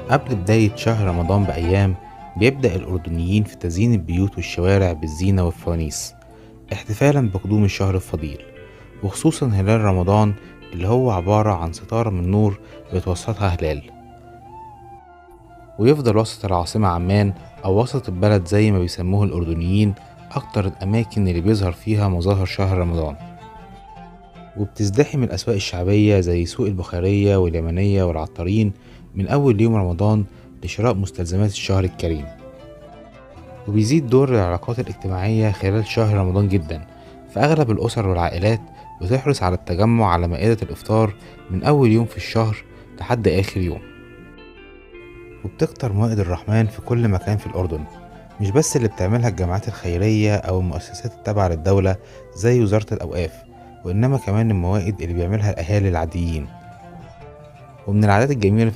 قبل بداية شهر رمضان بأيام بيبدأ الأردنيين في تزيين البيوت والشوارع بالزينة والفوانيس احتفالا بقدوم الشهر الفضيل، وخصوصا هلال رمضان اللي هو عبارة عن ستارة من نور بيتوسطها هلال، ويفضل وسط العاصمة عمان أو وسط البلد زي ما بيسموه الأردنيين أكتر الأماكن اللي بيظهر فيها مظاهر شهر رمضان. وبتزدحم الأسواق الشعبية زي سوق البخارية واليمنية والعطارين من أول يوم رمضان لشراء مستلزمات الشهر الكريم. وبيزيد دور العلاقات الاجتماعية خلال شهر رمضان جدا، فأغلب الأسر والعائلات بتحرص على التجمع على مائدة الإفطار من أول يوم في الشهر لحد آخر يوم. وبتكتر موائد الرحمن في كل مكان في الأردن، مش بس اللي بتعملها الجمعيات الخيرية أو المؤسسات التابعة للدولة زي وزارة الأوقاف، وإنما كمان الموائد اللي بيعملها الأهالي العاديين. ومن العادات الجميلة